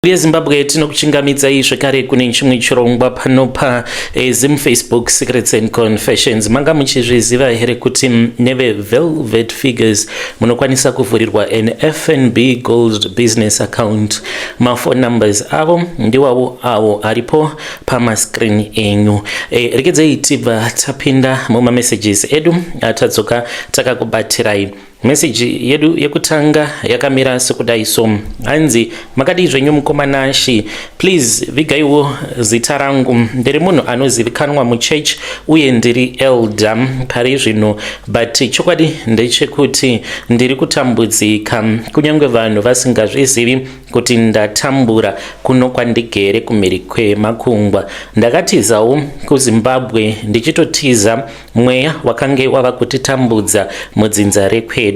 Yezimbabwe, tinokuchingamidzai zvekare kune chimwe chirongwa pano pa Zim Facebook Secrets and Confessions. Manga muchizviziva here kuti neve Velvet Figures munokwanisa kuvhurirwa an FNB Gold business account? Maphone numbers avo ndiwawo awo aripo pamascreen enyu. Regedzei tibva tapinda mumamessages edu atadzoka takakubatirai. Meseji yedu yekutanga yakamira sekudai so, hanzi, "Makadii zvenyu mukoma Nashi? Please vigaiwo zita rangu. Ndiri munhu anozivikanwa muchurch uye ndiri elder pari zvino, but chokwadi ndechekuti ndiri kutambudzika, kunyange vanhu vasingazvizivi kuti ndatambura kuno kwandigere kumhiri kwemakungwa. Ndakatizawo kuZimbabwe ndichitotiza mweya wakange wava kutitambudza mudzinza rekwedu.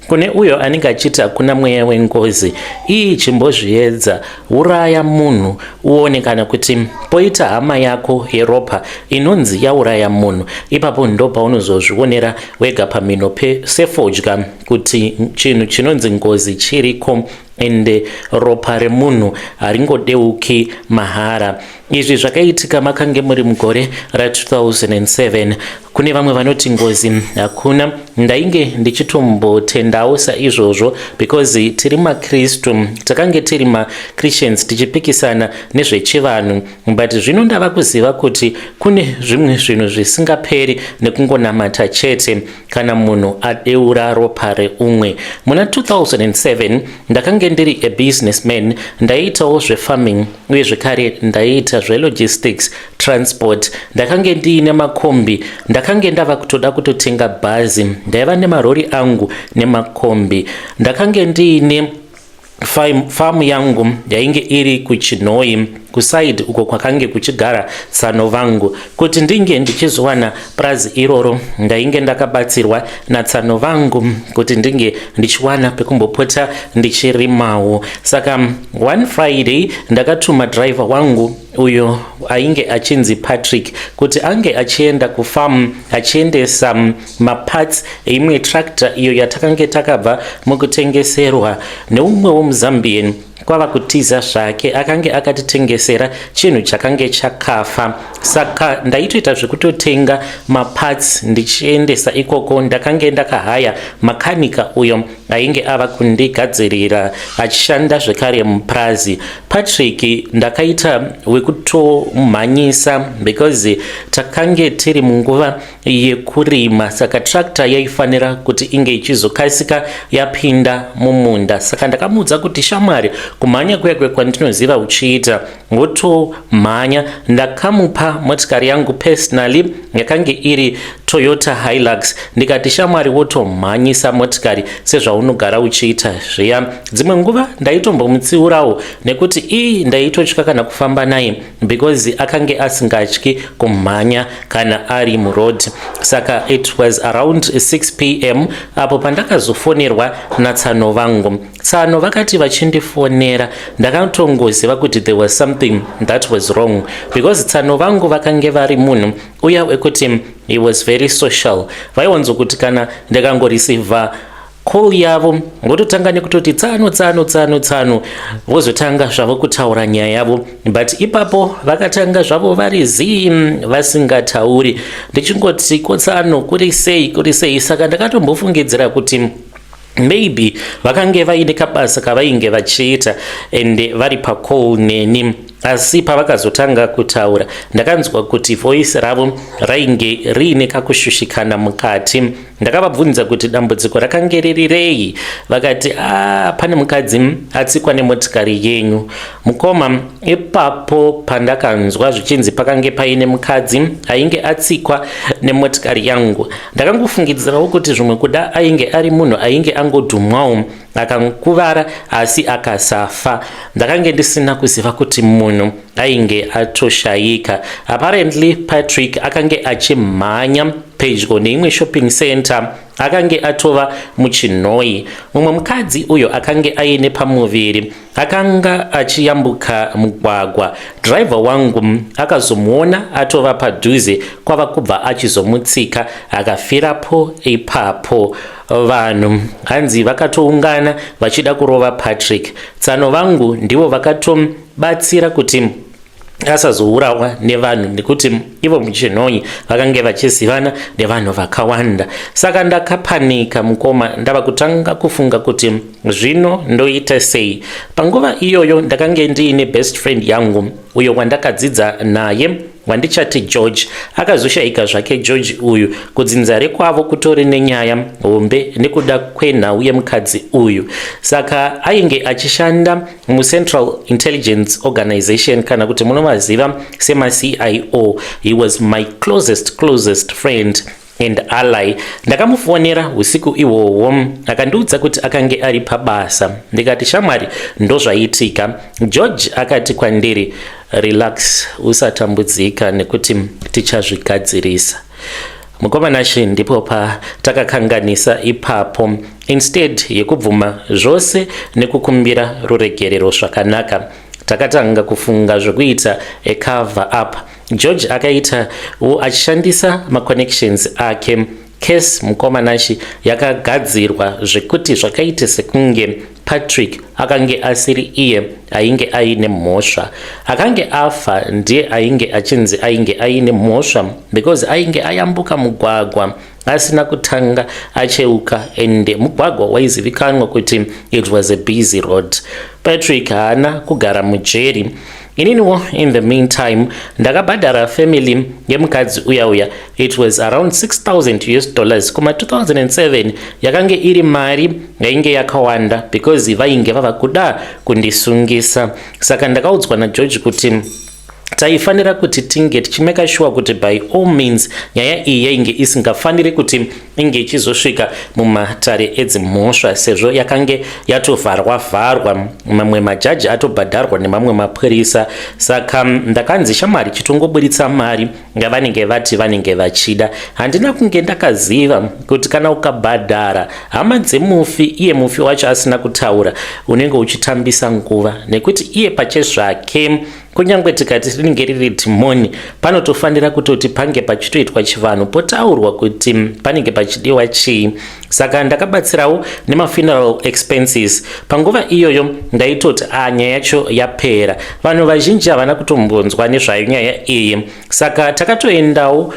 Kune uyo anenge achiti hakuna mweya wengozi, ii chimbozviedza, uraya munhu uone, kana kuti poita hama yako yeropa inonzi yauraya munhu. Ipapo ndo paunozozvionera wega pamhino pesefodya kuti chinhu chinonzi ngozi chiriko, ende ropa remunhu haringodeuki mahara. Izvi zvakaitika makange muri mugore ra2007. Kune vamwe vanoti ngozi hakuna, ndainge ndichitombotendawo saizvozvo because tiri makristu, takange tiri machristians tichipikisana nezvechivanhu, but zvino ndava kuziva kuti kune zvimwe zvinhu zvisingaperi nekungonamata chete kana munhu adeura ropa reumwe. Muna 2007 ndakange ndiri a businessman, ndaiitawo zvefarming uye zvekare ndaiita zvelogistics transport. Ndakange ndiine makombi, ndakange ndava kutoda kutotenga bhazi. Ndaiva nemarori angu nemakombi. Ndakange ndiine famu yangu yainge iri kuChinhoyi, kuside uko kwakange kuchigara tsano vangu. Kuti ndinge ndichizowana purazi iroro, ndainge ndakabatsirwa natsano vangu kuti ndinge ndichiwana pekumbopota ndichirimawo. Saka one Friday ndakatuma driver wangu uyo ainge achinzi Patrick kuti ange achienda kufamu achiendesa maparts eimwe tractor iyo yatakange takabva mukutengeserwa neumwewo muZambian kwava kutiza zvake. Akange akatitengesera chinhu chakange chakafa, saka ndaitoita zvekutotenga maparts ndichiendesa ikoko. Ndakange ndakahaya makanika uyo ainge ava kundigadzirira, achishanda zvekare mupurazi. Patrick ndakaita wekutomhanyisa because takange tiri munguva yekurima, saka tractor yaifanira kuti inge ichizokasika yapinda mumunda. Saka ndakamuudza kuti, 'Shamwari, kumhanya kuya kwandinoziva uchiita, wotomhanya.' Ndakamupa motikari yangu personally, yakange iri Toyota Hilux, ndikati, 'Shamwari, wotomhanyisa motikari sezvaunogara uchiita zviya.' Dzimwe nguva ndaitombomutsiurawo nekuti ii ndaitotya kana kufamba naye because akange asingatyi kumhanya kana ari muroad. Saka it was around 6 p.m. apo pandakazofonerwa natsano vangu. Tsano vakati vachindifonera, ndakatongoziva kuti there was something that was wrong because tsano vangu vakange vari munhu uya wekuti he was very social. Vaiwanzokuti kana ndikangoreceiva call yavo, vototanga nekutoti, 'Tsano, tsano, tsano, tsano,' vozotanga zvavo kutaura nyaya yavo. But ipapo vakatanga zvavo vari zii, vasingatauri. Ndichingoti, 'Kotsano, kuri sei, kuri sei?' Saka ndakatombofungidzira kuti maybe vakange vaine kabasa kavainge vachiita ende vari pacall neni. Asi pavakazotanga kutaura, ndakanzwa kuti voice ravo rainge riine kakushushikana mukati. Ndakavabvunza kuti dambudziko rakange riri rei. Vakati, "A, ah, pane mukadzi atsikwa nemotikari yenyu, mukoma." Ipapo pandakanzwa zvichinzi pakange paine mukadzi ainge atsikwa nemotikari yangu, ndakangofungidzirawo kuti zvimwe kuda ainge ari munhu ainge angodhumwawo akakuvara asi akasafa. Ndakange ndisina kuziva kuti munhu ainge atoshayika. Apparently Patrick akange achimhanya. Pedyo neimwe shopping center akange atova muChinhoyi. Mumwe mukadzi uyo akange aine pamuviri akanga achiyambuka mugwagwa. Dhiraivha wangu akazomuona atova padhuze kwava kubva achizomutsika, akafirapo ipapo. Vanhu hanzi vakatoungana vachida kurova Patrick. Tsano vangu ndivo vakatobatsira kuti asazourawa nevanhu, nekuti ivo muChinhoyi vakange vachizivana nevanhu vakawanda. Saka ndakapanika, mukoma, ndava kutanga kufunga kuti zvino ndoita sei. Panguva iyoyo ndakange ndiine best friend yangu uyo wandakadzidza naye, wandichati George. Akazoshayika zvake George uyu. Kudzinza rekwavo kutori nenyaya hombe nekuda kwenhau yemukadzi uyu. Saka ainge achishanda muCentral Intelligence Organization, kana kuti munovaziva semaCIO. He was my closest, closest friend and ally. Ndakamufonera usiku ihwohwo, akandiudza kuti akange ari pabasa. Ndikati, "Shamwari, ndozvaitika." George akati kwandiri, "Relax, usatambudzika nekuti tichazvigadzirisa." Mukomanashe, ndipo patakakanganisa ipapo. Instead yekubvuma zvose nekukumbira ruregerero zvakanaka, takatanga kufunga zvokuita a cover up. George akaitawo achishandisa maconnections ake. Case, mukomanashi, yakagadzirwa zvekuti zvakaita sekunge Patrick akange asiri iye ainge aine mhosva. Akange afa ndiye ainge achinzi ainge aine mhosva because ainge ayambuka mugwagwa asina kutanga acheuka, ende mugwagwa waizivikanwa kuti it was a busy road. Patrick haana kugara mujeri. Ininiwo, in the meantime, ndakabhadhara family yemukadzi uya uya. It was around 6000 US dollars. Kuma 2007 yakange iri mari yainge yakawanda because vainge vava kuda kundisungisa. Saka ndakaudzwa naGeorge kuti taifanira kuti tinge tichimeka sure kuti by all means nyaya iyi yainge isingafaniri kuti inge ichizosvika mumatare edzimhosva, sezvo yakange yatovharwa vharwa, mamwe majaji atobhadharwa nemamwe mapurisa. Saka ndakanzi, "Shamwari, chitongoburitsa mari yavanenge vati vanenge vachida." Handina kunge ndakaziva kuti kana ukabhadhara hama dzemufi, iye mufi wacho asina kutaura, unenge uchitambisa nguva, nekuti iye pachezvake, kunyange tikati rinenge riri dhimoni, panotofanira kutoti pange pachitoitwa chivanhu, potaurwa kuti panenge pachidiwa chii. Saka ndakabatsirawo nemafuneral expenses. Panguva iyoyo ndaitoti a nyaya yacho yapera. Vanhu vazhinji havana kutombonzwa nezvayo nyaya iyi. Saka takatoendawo,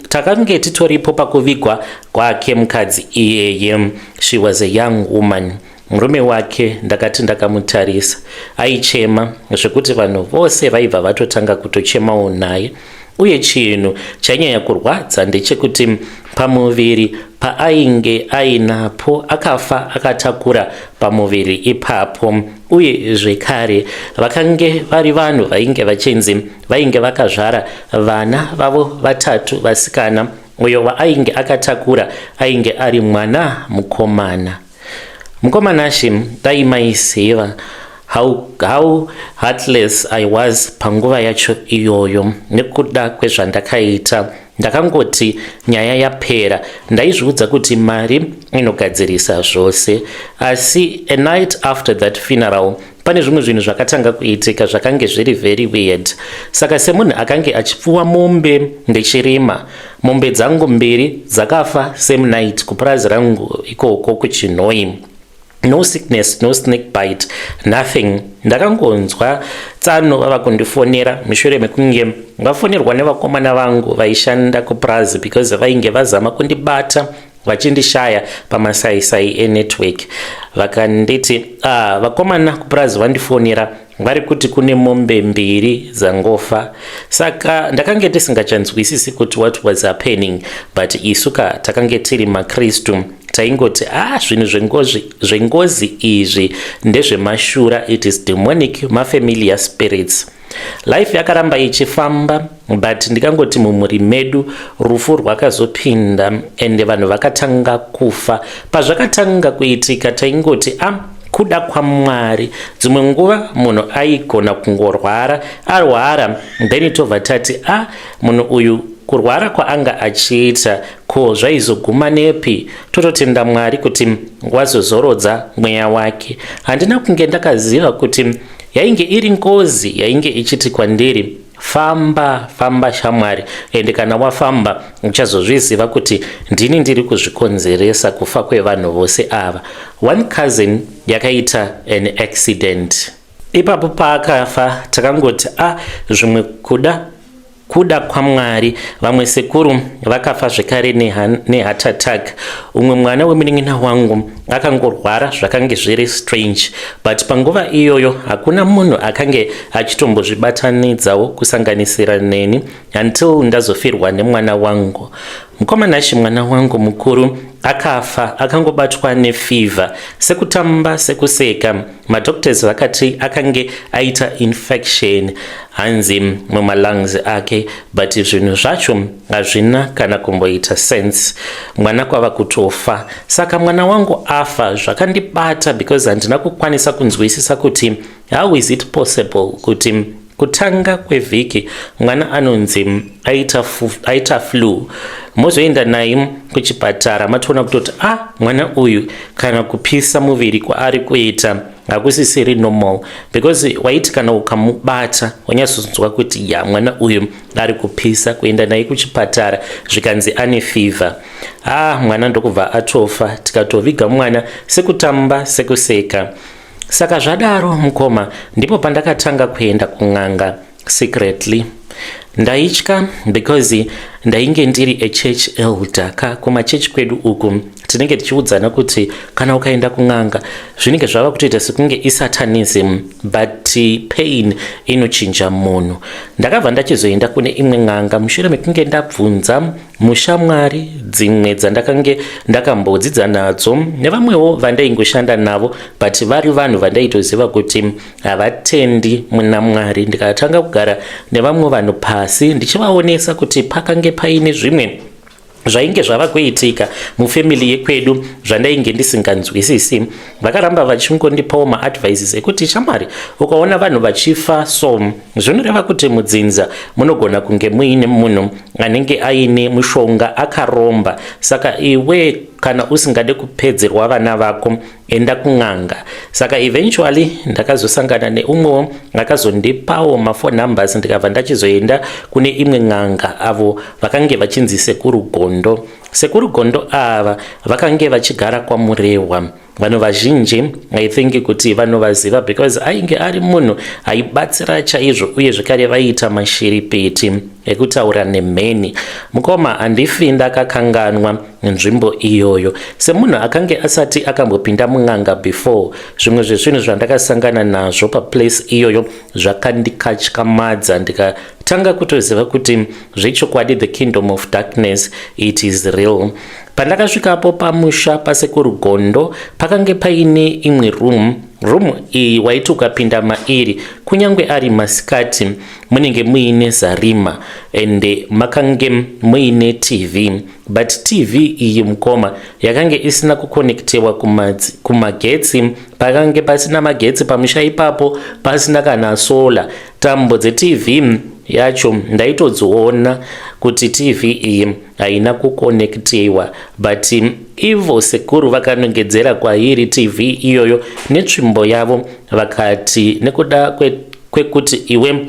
takange titoripo pakuvigwa kwake mukadzi iyeye. She was a young woman. Murume wake, ndakati ndakamutarisa, aichema zvekuti vanhu vose vaibva vatotanga kutochemawo naye. Uye chinhu chainyanya kurwadza ndechekuti pamuviri paainge ainapo, akafa akatakura pamuviri ipapo. Uye zvekare vakange vari vanhu vainge vachinzi vainge vakazvara vana vavo vatatu vasikana. Uyo waainge akatakura ainge ari mwana mukomana. Mukomanashi, dai maiziva how heartless I was panguva yacho iyoyo nekuda kwezvandakaita. Ndakangoti nyaya yapera. Ndaizviudza kuti mari inogadzirisa zvose. Asi a night after that funeral, pane zvimwe zvinhu zvakatanga kuitika zvakange zviri very weird. Saka semunhu akange achipfuwa mombe ndechirima, mombe dzangu mbiri dzakafa same night kupurazi rangu ikoko kuChinhoi. No sickness, no snake bite, nothing. Ndakangonzwa tsano vava kundifonera mushure mekunge vafonerwa nevakomana vangu vaishanda kupurazi, because vainge vazama kundibata vachindishaya pamasaisai enetwork. Vakanditi, "Ah, vakomana kupurazi vandifonera, vari kuti kune mombe mbiri dzangofa." Saka ndakange ndisingachanzwisisi kuti what was happening, but isu ka takange tiri maKristu, taingoti, "Ah, zvinhu zvengozi izvi ndezvemashura. It is demonic, mafamiliar spirits." Life yakaramba ichifamba, but ndikangoti mumhuri medu rufu rwakazopinda ende vanhu vakatanga kufa. Pazvakatanga kuitika, taingoti, "A ah, kuda kwaMwari." Dzimwe nguva munhu aigona kungorwara, arwara, then tobva tati, "A ah, munhu uyu Kurwara kwaanga achiita ko zvaizoguma nepi? Tototenda Mwari kuti wazozorodza mweya wake. Handina kunge ndakaziva kuti yainge iri ngozi yainge ichiti kwandiri, Famba, famba shamwari, ende kana wafamba uchazozviziva kuti ndini ndiri kuzvikonzeresa kufa kwevanhu vose ava. One cousin yakaita an accident. Ipapo paakafa takangoti a ah, zvimwe kuda kuda kwaMwari. Vamwe sekuru vakafa zvekare neheart attack. Umwe mwana wemunin'ina wangu akangorwara zvakange zviri strange, but panguva iyoyo hakuna munhu akange achitombozvibatanidzawo kusanganisira neni until ndazofirwa nemwana wangu. Mukoma Nashy, mwana wangu mukuru akafa akangobatwa nefever, sekutamba sekuseka. Madoctors vakati akange aita infection hanzi mumalungs ake, but zvinhu zvacho hazvina kana kumboita sense. Mwana kwava kutofa. Saka mwana wangu afa zvakandibata because handina kukwanisa kunzwisisa kuti how is it possible kuti kutanga kwevhiki mwana anonzi aita, aita flu, mozoenda naye kuchipatara, matoona kutoti a ah, mwana uyu kana kupisa muviri kwaari kuita hakusisiri normal, because waiti kana ukamubata wanyatsonzwa kuti ya, mwana uyu ari kupisa. Kuenda naye kuchipatara zvikanzi ane fever. Ah, mwana ndokubva atofa, tikatoviga mwana sekutamba sekuseka. Saka zvadaro mukoma, ndipo pandakatanga kuenda kun'anga secretly. Ndaitya because ndainge ndiri achurch elder ka. Kumachechi kwedu uku tinenge tichiudzana kuti kana ukaenda kun'anga zvinenge zvava kutoita sekunge isatanism, but pain inochinja munhu. Ndakabva ndachizoenda kune imwe n'anga mushure mekunge ndabvunza mushamwari dzimwe dzandakange ndakambodzidza nadzo nevamwewo vandaingoshanda navo, but vari vanhu vandaitoziva kuti havatendi muna Mwari. Ndikatanga kugara nevamwe vanhu pasi ndichivaonesa kuti pakange paine zvimwe zvainge zvava kuitika mufamily yekwedu zvandainge ndisinganzwisisi. Vakaramba vachingondipawo maadvices ekuti, shamwari, ukaona vanhu vachifa so zvinoreva kuti mudzinza munogona kunge muine munhu anenge aine mushonga, akaromba. Saka iwe kana usingade kupedzerwa vana vako, enda kun'anga. Saka eventually ndakazosangana neumwewo akazondipawo maphone numbers, ndikabva ndachizoenda kune imwe n'anga, avo vakange vachinzi Sekuru Gondo. Sekuru Gondo ava vakange vachigara kwaMurehwa. Vanhu vazhinji, I think kuti vanovaziva because ainge ari munhu aibatsira chaizvo, uye zvekare vaiita mashiripiti ekutaura nemheni. Mukoma, handifi ndakakanganwa nzvimbo iyoyo. Semunhu akange asati akambopinda mun'anga before, zvimwe zvezvinhu zvandakasangana nazvo paplace iyoyo zvakandikatyamadza, ndikatanga kutoziva kuti zvechokwadi the kingdom of darkness, it is real. Pandakasvikapo pamusha paSekuru Gondo, pakange paine imwe room. Room iyi waiti ukapinda mairi, kunyange ari masikati, munenge muine zarima, ende makange muine TV, but TV iyi mukoma yakange isina kuconnectewa kumagetsi. Pakange pasina magetsi pamusha ipapo, pasina kana solar. Tambo dzeTV yacho ndaitodziona kuti TV iyi haina kuconnectewa, but ivo sekuru vakanongedzera kwairi TV iyoyo netsvimbo yavo, vakati, nekuda kwekuti iwe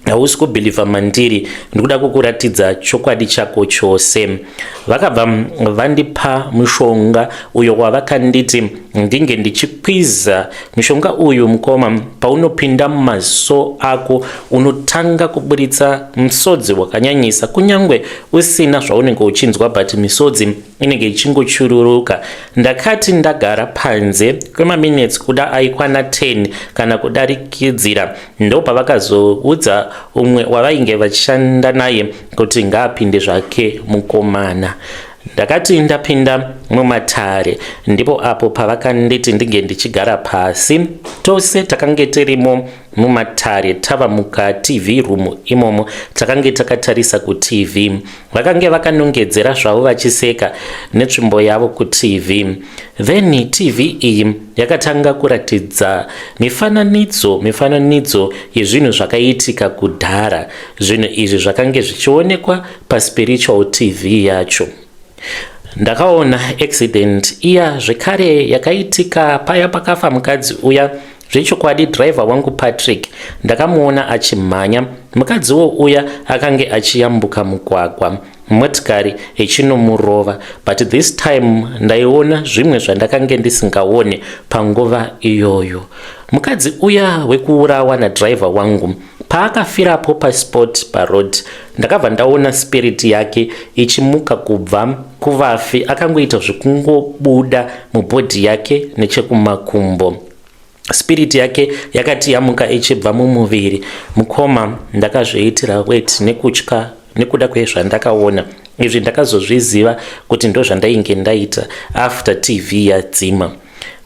hausi kubelieva mandiri, ndikuda kukuratidza chokwadi chako chose. Vakabva vandipa mushonga uyo wavakanditi ndinge ndichikwiza. Mushonga uyu mukoma, paunopinda mumaziso ako unotanga kuburitsa musodzi wakanyanyisa, kunyange usina zvaunenge uchinzwa, but misodzi inenge ichingochururuka. Ndakati ndagara panze kwemaminutes kuda aikwana 10 kana kudarikidzira, ndo pavakazoudza umwe wavainge vachishanda naye kuti ngaapinde zvake mukomana. Ndakati ndapinda mumatare ndipo apo pavakanditi ndinge ndichigara pasi. Tose takange tirimo mumatare tava mukaTV room imomo takange takatarisa kuTV. Vakange vakanongedzera zvavo vachiseka netsvimbo yavo kuTV. Then TV iyi yakatanga kuratidza mifananidzo mifananidzo yezvinhu zvakaitika kudhara. Zvinhu izvi zvakange zvichionekwa paspiritual TV yacho. Ndakaona accident iya zvekare yakaitika paya pakafa mukadzi uya. Zvechokwadi driver wangu Patrick ndakamuona achimhanya. Mukadziwo uya akange achiyambuka mugwagwa motikari ichinomurova but this time ndaiona zvimwe zvandakange ndisingaone panguva iyoyo. Mukadzi uya wekuurawa nadriver wangu paakafirapo paspot paroad ndakabva ndaona spirit yake ichimuka kubva kuvafi akangoita zvekungobuda mubody yake nechekumakumbo. Spirit yake yakati yamuka ichibva mumuviri. Mukoma ndakazviitira wet nekutya nekuda kwezvandakaona izvi. Ndakazozviziva kuti ndozvandainge ndaita after TV yadzima.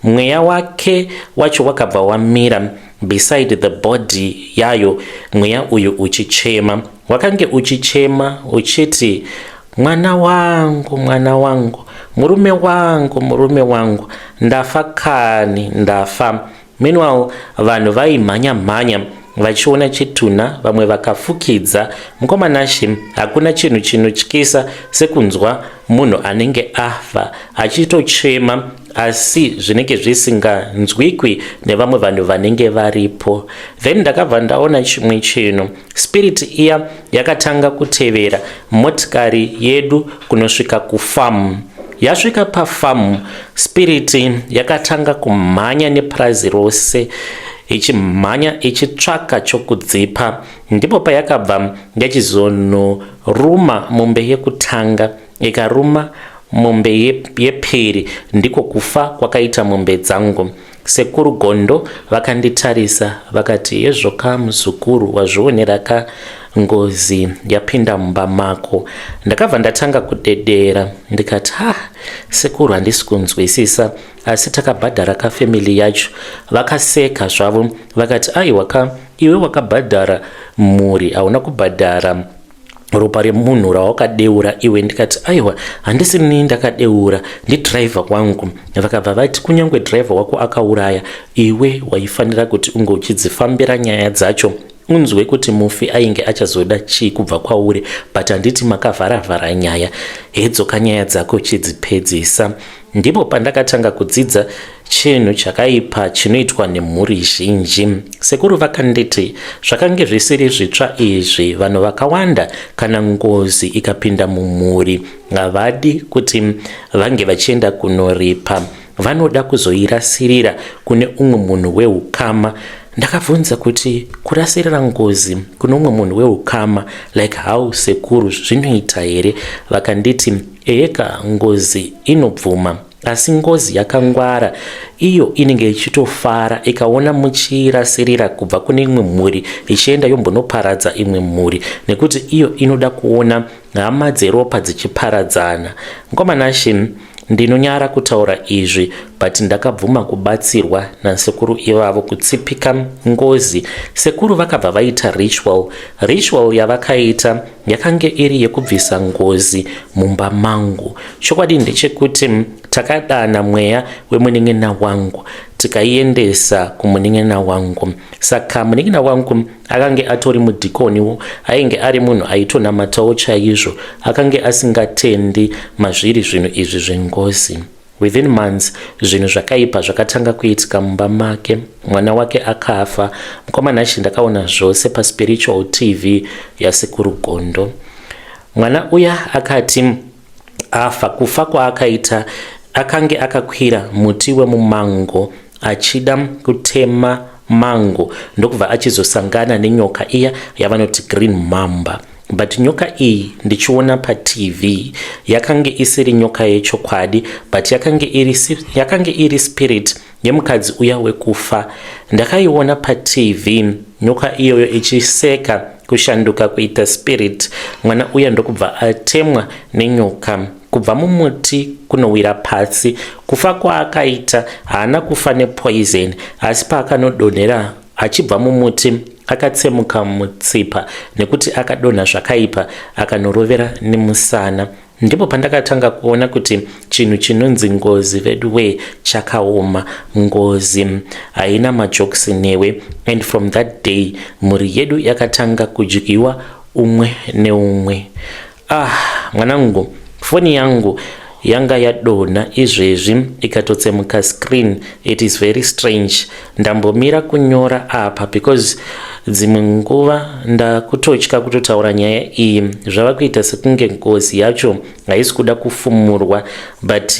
Mweya wake wacho wakabva wamira beside the body yayo. Mweya uyu uchichema, wakange uchichema uchiti, "Mwana wangu, mwana wangu, murume wangu, murume wangu, ndafa kani, ndafa." Meanwhile vanhu vaimhanya mhanya vachiona chitunha, vamwe vakafukidza. Mukoma Nashe, hakuna chinhu chinotyisa sekunzwa munhu anenge afa achitochema asi zvinenge zvisinganzwikwi nevamwe vanhu vanenge varipo. Then ndakabva ndaona chimwe chinhu. Spirit iya yakatanga kutevera motikari yedu kunosvika kufamu. Yasvika pafamu, spirit yakatanga kumhanya nepurazi rose, ichimhanya ichitsvaka chokudzipa. Ndipo payakabva yachizonoruma mombe yekutanga, ikaruma mombe yepiri. Ndiko kufa kwakaita mombe dzangu. Sekuru Gondo vakanditarisa vakati, "Yezvoka muzukuru, wazvionera ka, ngozi yapinda mumba mako." Ndakabva ndatanga kudedera ndikati, "Ha, sekuru, handisi kunzwisisa, asi takabhadhara kafamily yacho." Vakaseka zvavo vakati, "Aiwa ka, iwe wakabhadhara mhuri, hauna kubhadhara ropa remunhu rawakadeura iwe." Ndikati, "Aiwa, handisi nii ndakadeura, ndidhiraivha wangu." Vakabva vati, "Kunyange dhiraivha wako akauraya, iwe waifanira kuti unge uchidzifambira nyaya dzacho, unzwe kuti mufi ainge achazoda chii kubva kwauri. But handiti makavharavhara nyaya? Hedzoka nyaya dzako chidzipedzisa." Ndipo pandakatanga kudzidza chinhu chakaipa chinoitwa nemhuri zhinji. Sekuru vakanditi zvakange zvisiri zvitsva izvi. Vanhu vakawanda kana ngozi ikapinda mumhuri havadi kuti vange vachienda kunoripa, vanoda kuzoirasirira kune umwe munhu weukama. Ndakabvunza kuti, "Kurasirira ngozi kune umwe munhu weukama, like how, sekuru? Zvinoita here?" Vakanditi, "Eka, ngozi inobvuma, asi ngozi yakangwara. Iyo inenge ichitofara ikaona muchirasirira kubva kune imwe mhuri ichienda yombonoparadza imwe mhuri, nekuti iyo inoda kuona hama dzeropa dzichiparadzana." Mukoma Nashe, ndinonyara kutaura izvi, but ndakabvuma kubatsirwa nasekuru ivavo kutsipika ngozi. Sekuru vakabva vaita ritual. Ritual yavakaita yakange iri yekubvisa ngozi mumba mangu. Chokwadi ndechekuti takadana mweya wemunin'ina wangu, tikaiendesa kumunin'ina wangu. Saka munin'ina wangu akange atori mudhikoniwo, ainge ari munhu aitonamatawo chaizvo, akange asingatendi mazviri zvinhu izvi zvengozi. Within months zvinhu zvakaipa zvakatanga kuitika mumba make. Mwana wake akafa. Mukoma Nashe, ndakaona zvose paspiritual TV yasekuru Gondo. Mwana uya akati afa, kufa kwaakaita akange akakwira muti wemumango achida kutema mango, ndokubva achizosangana nenyoka iya yavanoti green mamba. But nyoka iyi ndichiona paTV yakange isiri nyoka yechokwadi, but yakange iri spirit yemukadzi uya wekufa. Ndakaiona paTV nyoka iyoyo ichiseka, kushanduka kuita spirit. Mwana uya ndokubva atemwa nenyoka. kubva mumuti kunowira pasi. Kufa kwaakaita haana kufa nepoison, asi paakanodonhera achibva mumuti akatsemuka mutsipa nekuti akadonha zvakaipa akanorovera nemusana. Ndipo pandakatanga kuona kuti chinhu chinonzi ngozi veduwee chakaoma. Ngozi haina majokes newe and from that day mhuri yedu yakatanga kudyiwa umwe neumwe. Ah mwanangu, foni yangu yanga yadonha izvezvi ikatotsemuka screen. It is very strange. Ndambomira kunyora apa because dzimwe nguva ndakutotya kutotaura nyaya iyi. Zvava kuita sekunge ngozi yacho haisi kuda kufumurwa, but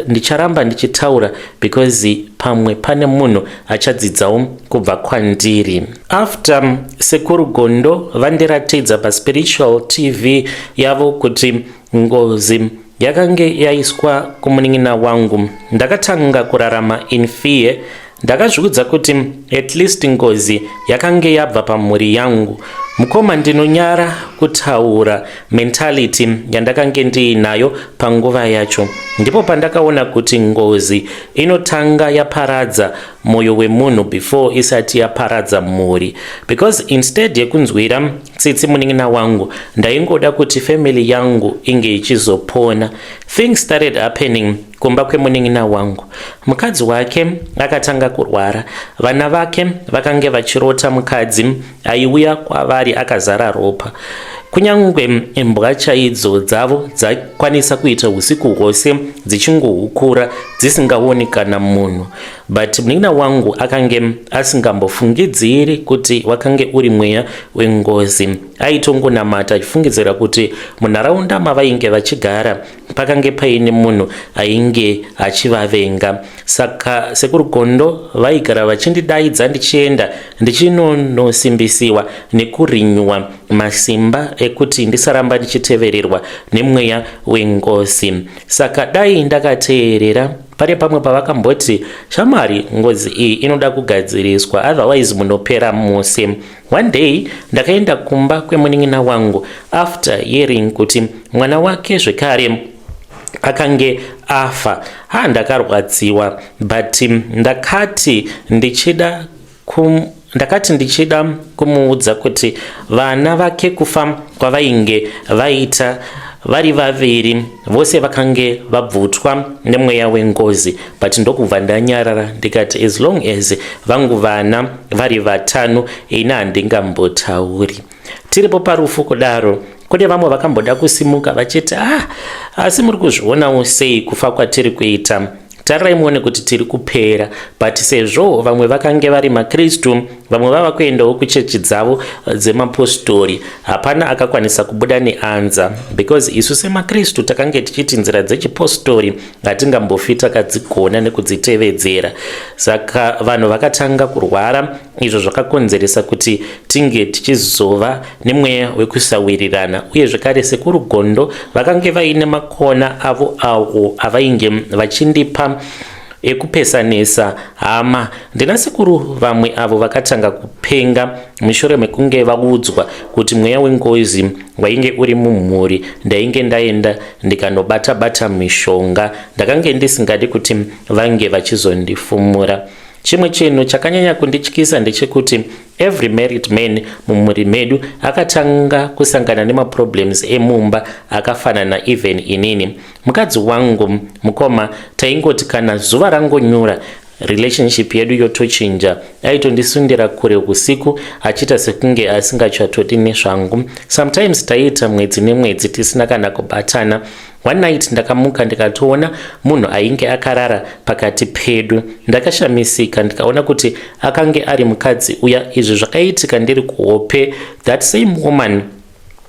ndicharamba ndichitaura because pamwe pane munhu achadzidzawo kubva kwandiri. After Sekuru Gondo vandiratidza paSpiritual TV yavo kuti ngozi yakange yaiswa kumunin'ina wangu, ndakatanga kurarama in fear. Ndakazviudza kuti at least ngozi yakange yabva pamhuri yangu. Mukoma, ndinonyara kutaura mentality yandakange ndiinayo panguva yacho. Ndipo pandakaona kuti ngozi inotanga yaparadza mwoyo wemunhu before isati yaparadza mhuri, because instead yekunzwira tsitsi munin'ina wangu, ndaingoda kuti family yangu inge ichizopona. Things started happening kumba kwemunin'ina wangu. Mukadzi wake akatanga kurwara. Vana vake vakange vachirota mukadzi aiuya kwavari akazara ropa. Kunyange imbwa chaidzo dzavo dzaikwanisa kuita usiku hwose dzichingohukura dzisingaoni kana munhu, but munin'ina wangu akange asingambofungidziri kuti wakange uri mweya wengozi. Aitongonamata achifungidzira kuti munharaunda mavainge vachigara pakange paine munhu ainge achivavenga. Saka Sekuru Gondo vaigara vachindidaidza ndichienda ndichinonosimbisiwa nekurinywa masimba ekuti ndisaramba ndichitevererwa nemweya wengozi. Saka dai ndakateerera pane pamwe pavakamboti, "Shamwari, ngozi iyi inoda kugadziriswa, otherwise munopera mose." One day ndakaenda kumba kwemunin'ina wangu after hearing kuti mwana wake zvekare akange afa. Ha, ndakarwadziwa, but ndakati ndichida kumuudza kuti vana vake kufa kwavainge vaita vari vaviri vose vakange vabvutwa nemweya wengozi, but ndokubva ndanyarara ndikati as long as vangu vana vari vatano, ini handingambotauri. Tiripo parufu kudaro, kune vamwe vakamboda kusimuka vachiti, "Ah, asi muri kuzvionawo sei kufa kwatiri kuita? Tarirai muone kuti tiri kupera." But sezvo vamwe vakange vari makristu, vamwe vava kuendawo kuchechi dzavo dzemapostori, hapana akakwanisa kubuda neanza, because isu semakristu takange tichiti nzira dzechipostori hatingambofi takadzigona nekudzitevedzera. Saka vanhu vakatanga kurwara, izvo zvakakonzeresa kuti tinge tichizova nemweya wekusawirirana. Uye zvekare Sekuru Gondo vakange vaine makona avo avo avainge vachindipa ekupesanisa hama. Ndina sekuru vamwe avo vakatanga kupenga mushure mekunge vaudzwa kuti mweya wengozi wainge uri mumhuri. Ndainge ndaenda ndikanobata-bata mishonga. Ndakange ndisingadi kuti vange vachizondifumura. Chimwe chinhu chakanyanya kundityisa ndechekuti every married man mumhuri medu akatanga kusangana nemaproblems emumba akafanana. Even inini, mukadzi wangu, mukoma, taingoti kana zuva rangonyura, relationship yedu yotochinja. Aitondisundira kure usiku achiita sekunge asingachatodi nezvangu. Sometimes taiita mwedzi nemwedzi tisina kana kubatana. One night ndakamuka ndikatoona munhu ainge akarara pakati pedu. Ndakashamisika ndikaona kuti akange ari mukadzi uya. Izvi zvakaitika ndiri kuhope. That same woman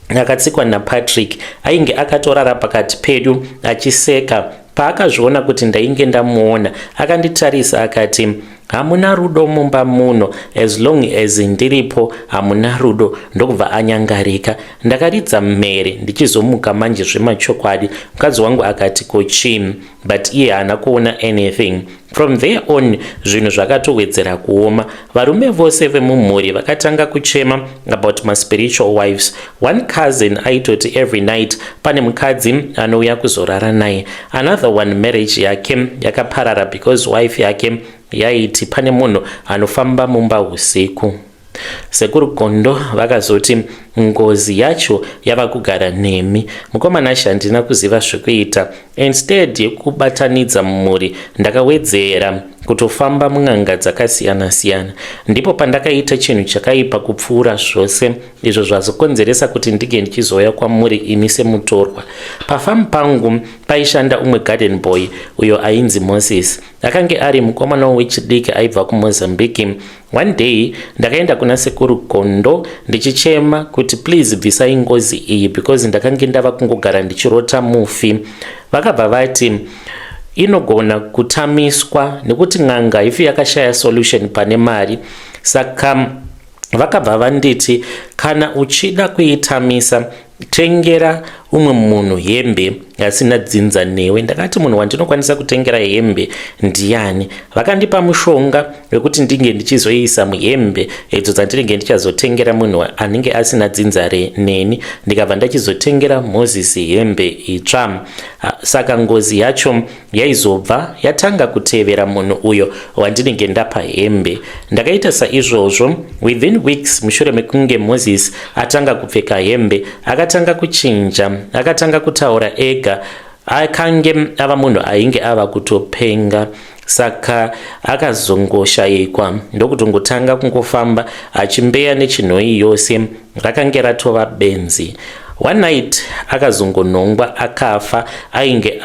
akatsikwa naPatrick ainge akatorara pakati pedu achiseka. Paakazviona kuti ndainge ndamuona, akanditarisa akati, Hamuna rudo mumba muno, as long as ndiripo hamuna rudo. Ndokubva anyangarika. Ndakaridza mhere ndichizomuka manje zvemachokwadi. Mukadzi wangu akati, "Ko chii?" But iye haana kuona anything. From there on zvinhu zvakatowedzera kuoma. Varume vose vemumhuri vakatanga kuchema about maspiritual wives. One cousin aitoti every night pane mukadzi anouya kuzorara naye. Another one, marriage yake yakaparara because wife yake yaiti pane munhu anofamba mumba usiku. Sekuru Gondo vakazoti ngozi yacho yava kugara nemi, mukomana. Handina kuziva zvekuita. Instead yekubatanidza mumhuri, ndakawedzera kutofamba mun'anga dzakasiyana-siyana. Ndipo pandakaita chinhu chakaipa kupfuura zvose, izvo zvazokonzeresa kuti ndinge ndichizouya kwamuri imi semutorwa. Pafamu pangu paishanda umwe garden boy uyo ainzi Moses. Akange ari mukomana wechidiki aibva kuMozambique. One day ndakaenda kuna Sekuru Gondo ndichichema kuti, "Please, bvisai ngozi iyi," because ndakange ndava kungogara ndichirota mufi. Vakabva vati inogona kutamiswa nekuti n'anga ifi yakashaya solution pane mari. Saka vakabva vanditi, "Kana uchida kuitamisa, tengera umwe munhu hembe asina dzinza newe." Ndakati, "Munhu wandinokwanisa kutengera hembe ndiani?" Vakandipa mushonga wekuti ndinge ndichizoisa muhembe idzo dzandinenge ndichazotengera munhu anenge asina dzinza neni. Ndikabva ndachizotengera Moses hembe itsva. Saka ngozi yacho yaizobva yatanga kutevera munhu uyo wandinenge ndapa hembe. Ndakaita saizvozvo. Within weeks mushure mekunge Moses atanga kupfeka hembe, akatanga kuchinja, akatanga kutaura ega. Akange ava munhu ainge ava kutopenga. Saka akazongoshayikwa, ndokutongotanga kungofamba achimbeya nechinhoi yose. Rakange ratova benzi. One night akazongonhongwa akafa. Ainge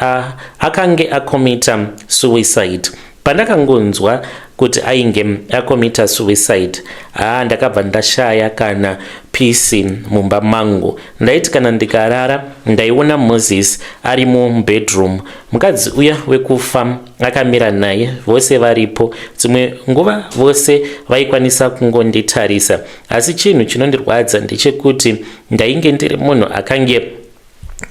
akange acommita suicide. Pandakangonzwa kuti ainge acommita suicide, haa, ndakabva ndashaya kana peace mumba mangu. Ndaiti kana ndikarara, ndaiona Moses ari mubedroom, mukadzi uya wekufa akamira naye, vose varipo. Dzimwe nguva vose vaikwanisa kungonditarisa. Asi chinhu chinondirwadza ndechekuti ndainge ndiri munhu akange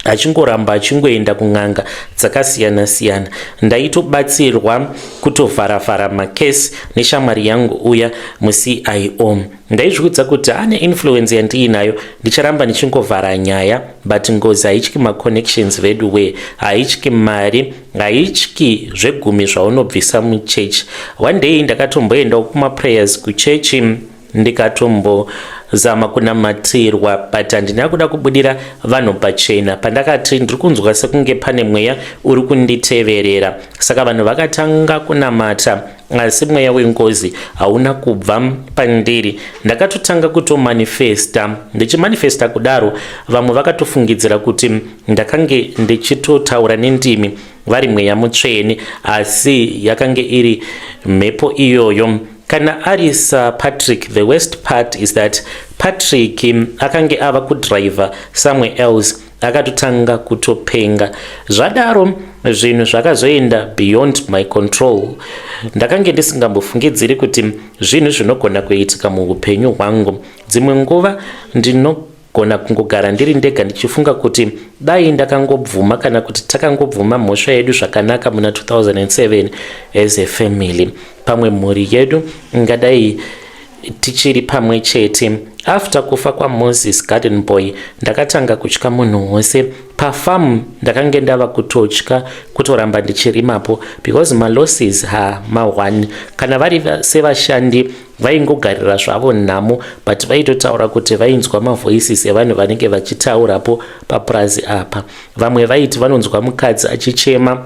achingoramba achingoenda kun'anga dzakasiyana-siyana. Ndaitobatsirwa kutovharavhara makesi neshamwari yangu uya muCIO. Ndaizviudza kuti ane influence yandiinayo, ndicharamba ndichingovhara nyaya. But ngozi haityi maconnections vedu we, haityi mari, haityi zvegumi zvaunobvisa muchechi. One day ndakatomboendawo kumaprayers kuchechi, ndikatombozama kunamatirwa, but handina kuda kubudira vanhu pachena. Pandakati ndiri kunzwa sekunge pane mweya uri kunditeverera, saka vanhu vakatanga kunamata, asi mweya wengozi hauna kubva pandiri. Ndakatotanga kutomanifesta. Ndichimanifesta kudaro, vamwe vakatofungidzira kuti ndakange ndichitotaura nendimi, vari mweya mutsvene, asi yakange iri mhepo iyoyo. Kana ari saPatrick, the worst part is that Patrick akange ava kudhiraivha somewhere else, akatotanga kutopenga. Zvadaro zvinhu zvakazoenda beyond my control. Ndakange ndisingambofungidziri kuti zvinhu zvinogona kuitika muupenyu hwangu. Dzimwe nguva ndinogona kungogara ndiri ndega ndichifunga kuti dai ndakangobvuma, kana kuti takangobvuma mhosva yedu zvakanaka muna 2007 as a family, pamwe mhuri yedu ingadai tichiri pamwe chete. After kufa kwaMoses garden boy, ndakatanga kutya munhu wose pafamu. Ndakange ndava kutotya kutoramba ndichirimapo because malosses ha ma1. Kana vari sevashandi, vaingogarira zvavo nhamo, but vaitotaura kuti vainzwa mavoices evanhu vanenge vachitaurapo papurazi apa. Vamwe vaiti vanonzwa mukadzi achichema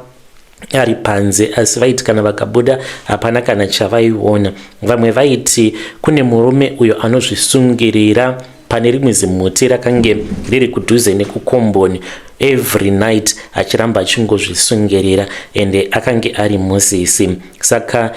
ari panze, asi vaiti kana vakabuda hapana kana chavaiona. Vamwe vaiti kune murume uyo anozvisungirira pane rimwe zimuti rakange riri kudhuze nekukomboni every night, achiramba achingozvisungirira, ende akange ari Mosesi. Saka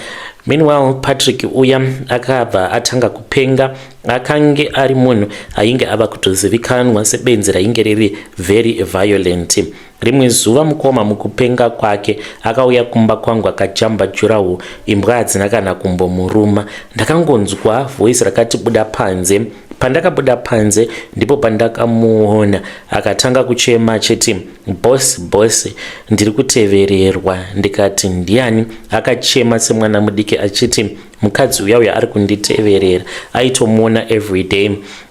Meanwhile, Patrick uya akabva atanga kupenga. Akange ari munhu ainge ava kutozivikanwa sebenzi rainge riri very violent. Rimwe zuva mukoma, mukupenga kwake, akauya kumba kwangu akajamba durawall. Imbwa hadzina kana kumbomuruma. Ndakangonzwa voice rakati, "Buda panze." Pandakabuda panze ndipo pandakamuona akatanga kuchema achiti, "Boss, boss, ndiri kutevererwa." Ndikati, "Ndiani?" Akachema semwana mudiki achiti, "Mukadzi uya uya ari kunditeverera." Aitomuona everyday.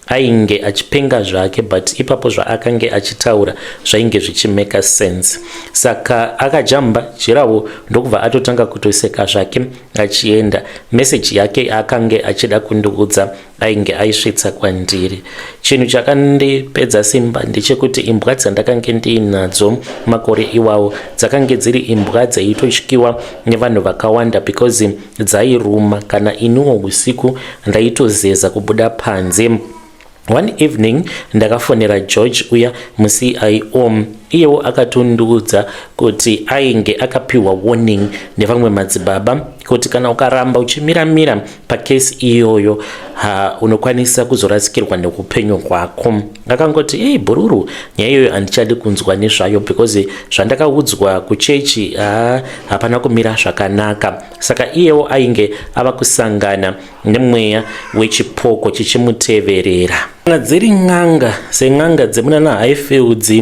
Ainge achipenga zvake, but ipapo zvaakange achitaura zvainge zvichimake sense. Saka akajamba durawall ndokubva atotanga kutoseka zvake achienda. Meseji yake akange achida kundiudza ainge aisvitsa kwandiri. Chinhu chakandipedza simba ndechekuti imbwa dzandakange ndiinadzo makore iwawo dzakange dziri imbwa dzaitotyiwa nevanhu vakawanda because dzairuma. Kana iniwo usiku ndaitozeza kubuda panze. One evening ndakafonera George uya muCIO. Iyewo akatondiudza kuti ainge akapiwa warning nevamwe madzibaba kuti kana ukaramba uchimiramira pakesi iyoyo, unokwanisa kuzorasikirwa neupenyu hwako. Akangoti, "Ei bhururu, nyaya iyoyo handichadi kunzwa nezvayo because zvandakaudzwa kuchechi hapana kumira zvakanaka." Saka iyewo ainge ava kusangana nemweya wechipoko chichimuteverera. Kana dziri n'anga, sen'anga dzemunana Highfields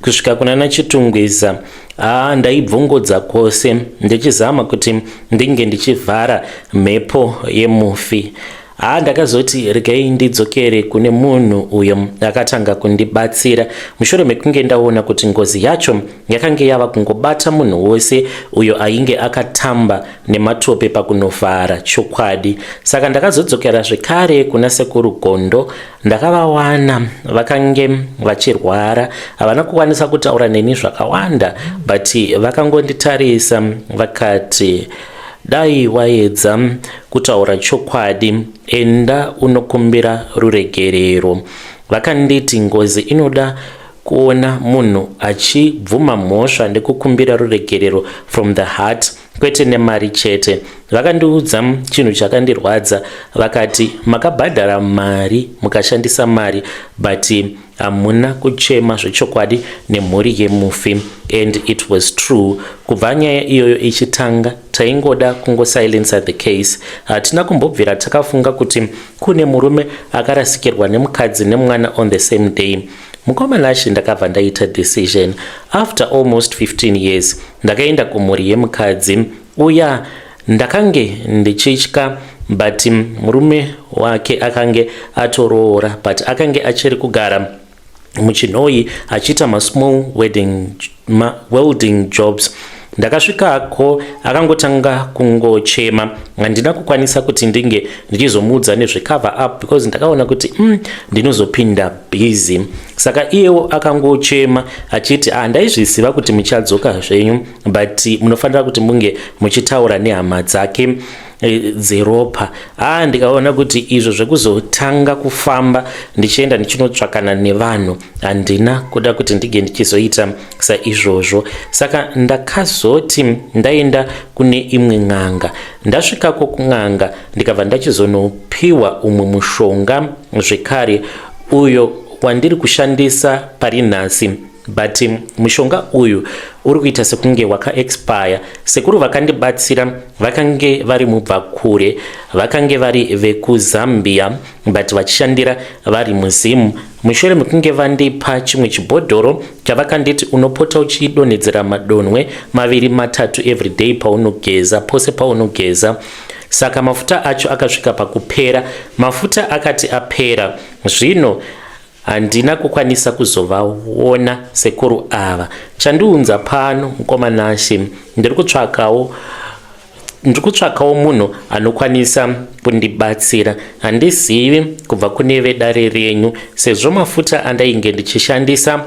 kusvika kunana Chitungwiza, haa, ndaibvongodza kwose ndichizama kuti ndinge ndichivhara mhepo yemufi. Haa, ndakazoti regai ndidzokere kune munhu uyo akatanga kundibatsira mushure mekunge ndaona kuti ngozi yacho yakange yava kungobata munhu wose uyo ainge akatamba nematope pakunovhara chokwadi. Saka ndakazodzokera zvekare kuna Sekuru Gondo. Ndakavawana vakange vachirwara. Havana kukwanisa kutaura neni zvakawanda, but vakangonditarisa vakati, "Dai waedza kutaura chokwadi, enda unokumbira ruregerero." Vakanditi ngozi inoda kuona munhu achibvuma mhosva nekukumbira ruregerero from the heart, kwete nemari chete. Vakandiudza chinhu chakandirwadza. Vakati, "Makabhadhara mari, mukashandisa mari, but hamuna kuchema zvechokwadi nemhuri yemufi." And it was true. Kubva nyaya iyoyo ichitanga, taingoda kungosilensa the case. Hatina kumbobvira takafunga kuti kune murume akarasikirwa nemukadzi nemwana on the same day. Mukomanashi, ndakabva ndaita decision. After almost 15 years ndakaenda kumhuri yemukadzi uya. Ndakange ndichitya, but murume wake akange atoroora, but akange achiri kugara muChinhoyi achiita masmall wedding, welding jobs. Ndakasvikako akangotanga kungochema. Handina kukwanisa kuti ndinge ndichizomuudza nezvecover up because ndakaona kuti ndinozopinda busy. Saka iyewo akangochema achiti, "Ah, ndaizviziva kuti muchadzoka zvenyu, but munofanira kuti munge muchitaura nehama dzake dzeropa." Ah, ndikaona kuti izvo zvekuzotanga kufamba ndichienda ndichinotsvakana nevanhu, handina kuda kuti ndinge ndichizoita saizvozvo. Saka ndakazoti ndaenda kune imwe n'anga. Ndasvikako kun'anga, ndikabva ndachizonopiwa umwe mushonga zvekare, uyo wandiri kushandisa pari nhasi, but mushonga uyu uri kuita sekunge wakaexpire. Sekuru vakandibatsira vakange vari mubva kure, vakange vari vekuZambia but vachishandira vari muZimu. Mushure mekunge vandipa chimwe chibhodhoro chavakanditi, "Unopota uchidonhedzera madonhwe maviri matatu everyday paunogeza, pose paunogeza." Saka mafuta acho akasvika pakupera. Mafuta akati apera zvino, handina kukwanisa kuzovaona sekuru ava. Chandiunza pano, mukomanashi, ndiri kutsvakawo munhu anokwanisa kundibatsira. Handizivi kubva kune vedare renyu, sezvo mafuta andainge ndichishandisa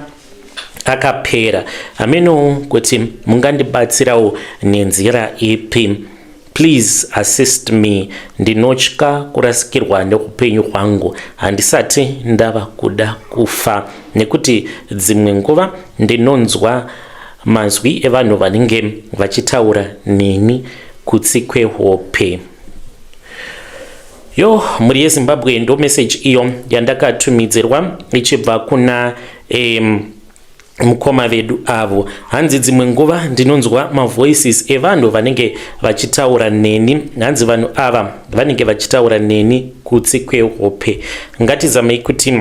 akapera. Hamenowo kuti mungandibatsirawo nenzira ipi. Please assist me. Ndinotya kurasikirwa neupenyu hwangu. Handisati ndava kuda kufa nekuti dzimwe nguva ndinonzwa mazwi evanhu vanenge vachitaura neni. kutsi kwehope. Yo, mhuri yeZimbabwe, ndo message iyo yandakatumidzirwa ichibva kuna mukoma vedu avo. Hanzi dzimwe nguva ndinonzwa mavoices evanhu vanenge vachitaura neni. Hanzi vanhu ava vanenge vachitaura neni kutsi kwehope. Ngatizamei kuti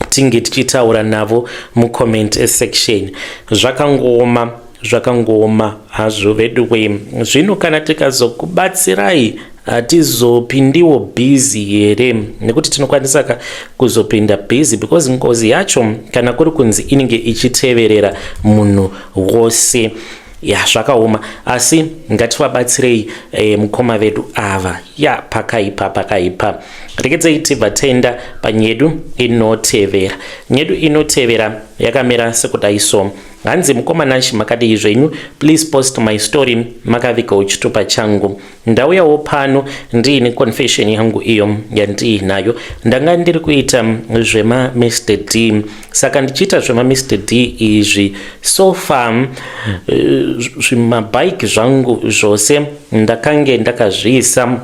tinge tichitaura navo mucomment section. Zvakangooma, zvakangooma hazvo vedu we. Zvino kana tikazokubatsirai, hatizopindiwo busy here? Nekuti tinokwanisa ka kuzopinda busy, because ngozi yacho kana kuri kunzi inenge ichiteverera munhu wose, ya, zvakaoma. Asi ngativabatsirei mukoma vedu ava. Ya, pakaipa, pakaipa. Rekedzei tibva taenda panyedu inotevera. Nyedu inotevera yakamira sekudai so. Hanzi, "Mukoma Nashi, makadii zvenyu? Please post my story makavigawo chitupa changu. Ndauyawo pano ndiine confession yangu iyo yandiinayo. Ndanga ndiri kuita zvema Mr D. Saka ndichiita zvema Mr D izvi, so far zvimabhaiki zvangu zvose ndakange ndakazviisa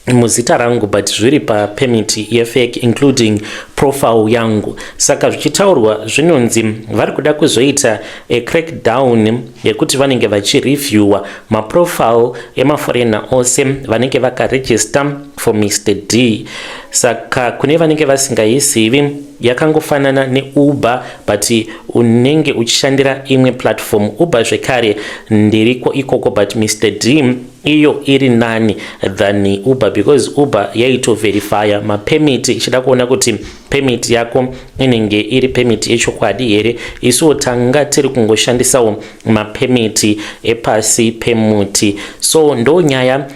muzita rangu, but zviri papermit yefake, including profile yangu. Saka zvichitaurwa zvinonzi vari kuda kuzoita crackdown yekuti vanenge vachireviewa maprofile emaforeigner ose vanenge vakaregister for Mr D. Saka kune vanenge vasingaizivi, yakangofanana neUber, but unenge uchishandira imwe platform. Uber zvekare ndiriko ikoko, but Mr D iyo iri nani than Uber, because Uber yaitoverifya mapermit ichida kuona kuti permit yako inenge iri permit yechokwadi here. Isuwo tanga tiri kungoshandisawo mapermit epasi pemuti. So ndo nyaya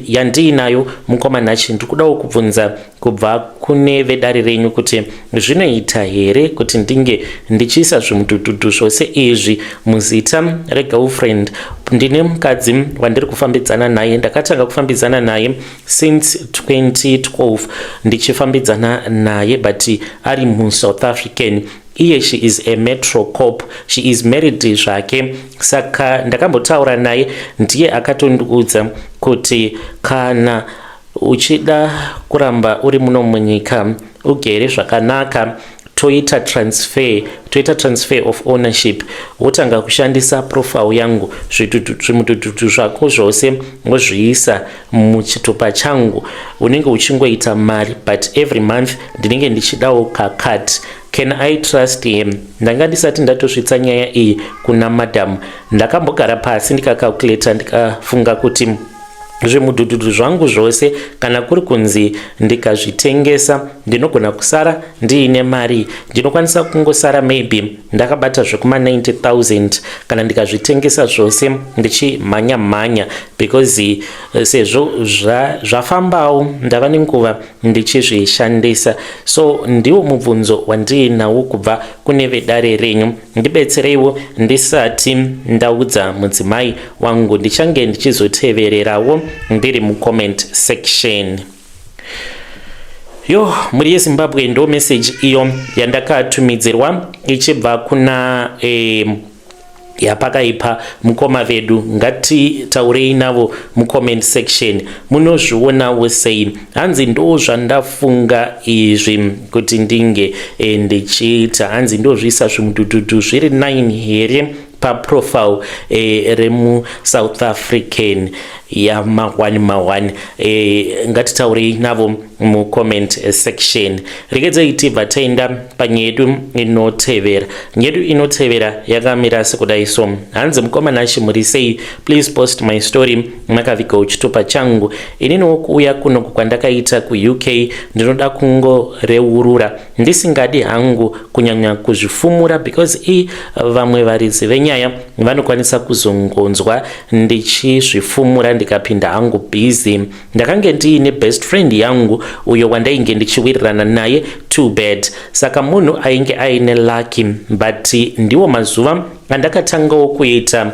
yandiinayo, mukoma Nachi. Ndiri kudawo kubvunza kubva kune vedare renyu kuti zvinoita here kuti ndinge ndichiisa zvimudhudhudhu zvose izvi muzita regirlfriend? Ndine mukadzi wandiri kufambidzana naye. Ndakatanga kufambidzana naye since 2012, ndichifambidzana naye, but ari muSouth African iye. She is a metro cop, she is married zvake. Saka ndakambotaura naye, ndiye akatondiudza kuti kana uchida kuramba uri muno munyika ugere zvakanaka, toita transfer, toita transfer of ownership, wotanga kushandisa profile yangu, zvimudhudhudhu zvako zvose wozviisa muchitupa changu, unenge uchingoita mari, but every month ndinenge ndichidawo kacut. Can I trust him? Ndanga ndisati ndatosvitsa nyaya iyi kuna madam. Ndakambogara pasi ndikacalculata, ndikafunga kuti zvimudhudhudhu zvangu zvose kana kuri kunzi ndikazvitengesa, ndinogona kusara ndiine mari. Ndinokwanisa kungosara maybe ndakabata zvekuma 90 000 kana ndikazvitengesa zvose ndichimhanya mhanya, because sezvo zvafambawo ndava nenguva ndichizvishandisa. So ndiwo mubvunzo wandiinawo kubva kune vedare renyu. Ndibetsereiwo ndisati ndaudza mudzimai wangu. Ndichange ndichizotevererawo ndiri mucomment section." Yo, mhuri yeZimbabwe, ndo message iyo yandakatumidzirwa ichibva kuna yapakaipa mukoma vedu. Ngatitaurei navo mucomment section. Munozvionawo sei? Hanzi, "Ndo zvandafunga izvi kuti ndinge ndichiita." Hanzi, "Ndozviisa zvimudhudhudhu zviri 9 here paprofile remuSouth African yama1 ma1?" Ngatitaurei navo mucomment section. Regedzei tibva taenda panyedu inotevera. Nyedu inotevera yakamira sekudai so. Hanzi, "Mukoma Nashi, muri sei? Please post my story makavigawo chitupa changu. Ininiwo kuuya kunoku kwandakaita kuUK, ndinoda kungoreurura ndisingadi hangu kunyanya kuzvifumura, because i vamwe varidzi venyaya vanokwanisa kuzongonzwa ndichizvifumura ndikapinda hangu busy. Ndakange ndiine best friend yangu uyo wandainge ndichiwirirana naye too bad. Saka munhu ainge aine lucky, but ndiwo mazuva andakatangawo kuita.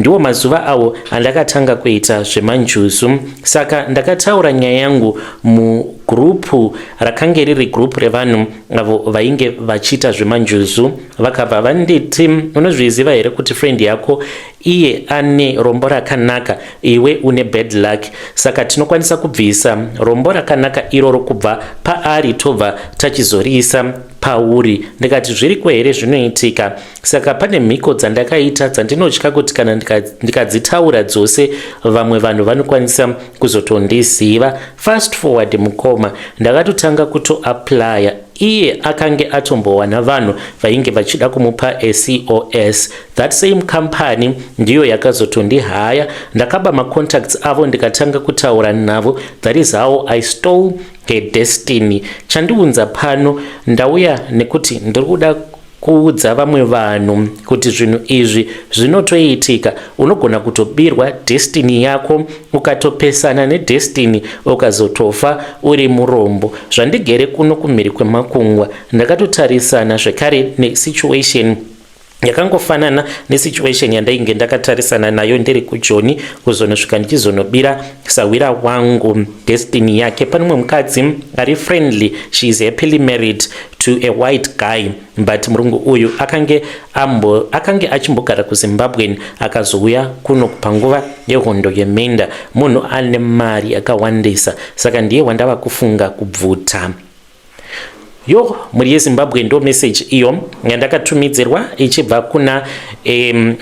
Ndiwo mazuva awo andakatanga kuita zvemanjuzu. Saka ndakataura nyaya yangu mugrupu rakange riri gurupu revanhu avo vainge vachiita zvemanjuzu. Vakabva vanditi, "Unozviziva here kuti friend yako iye ane rombo rakanaka, iwe une bad luck? Saka tinokwanisa kubvisa rombo rakanaka iroro kubva paari, tobva tachizoriisa pauri." Ndikati, "Zviriko here zvinoitika?" Saka pane mhiko dzandakaita dzandinotya kuti kana ndikadzitaura dzose, vamwe vanhu vanokwanisa kuzotondiziva. Fast forward, mukoma, ndakatotanga kutoapplya. Iye akange atombowana vanhu vainge vachida kumupa CoS. That same company ndiyo yakazotondihaya. Ndakaba macontacts avo, ndikatanga kutaura navo. That is how I stole her destiny. Chandiunza pano, ndauya nekuti ndiri kuda kuudza vamwe vanhu kuti zvinhu izvi zvinotoitika. Unogona kutobirwa destiny yako, ukatopesana nedestiny, ukazotofa uri murombo. Zvandigere kuno kumhiri kwemakungwa, ndakatotarisana zvekare nesituation yakangofanana nesituation yandainge ndakatarisana nayo ndiri kuJoni, kuzonosvika ndichizonobira sawira wangu destiny yake. Pane mumwe mukadzi ari friendly. She is happily married to a white guy, but murungu uyu akange achimbogara kuZimbabwe, akazouya kuno panguva yehondo yeminda. Munhu ane mari yakawandisa, saka ndiye wandava kufunga kubvuta. Yo, mhuri yeZimbabwe, ndo message iyo yandakatumidzirwa ichibva kuna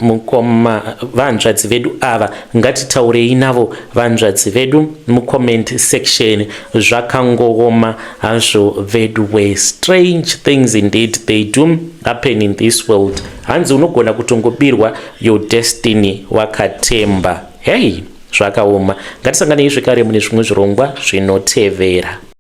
mukoma vanzvadzi vedu ava. Ngatitaurei navo vanzvadzi vedu mucomment section. Zvakangooma hazvo vedu we. Strange things indeed, they do happen in this world. Hanzi unogona kutongobirwa your destiny wakatemba. Hei, zvakaoma. Ngatisanganei zvekare mune zvimwe zvirongwa zvinotevera.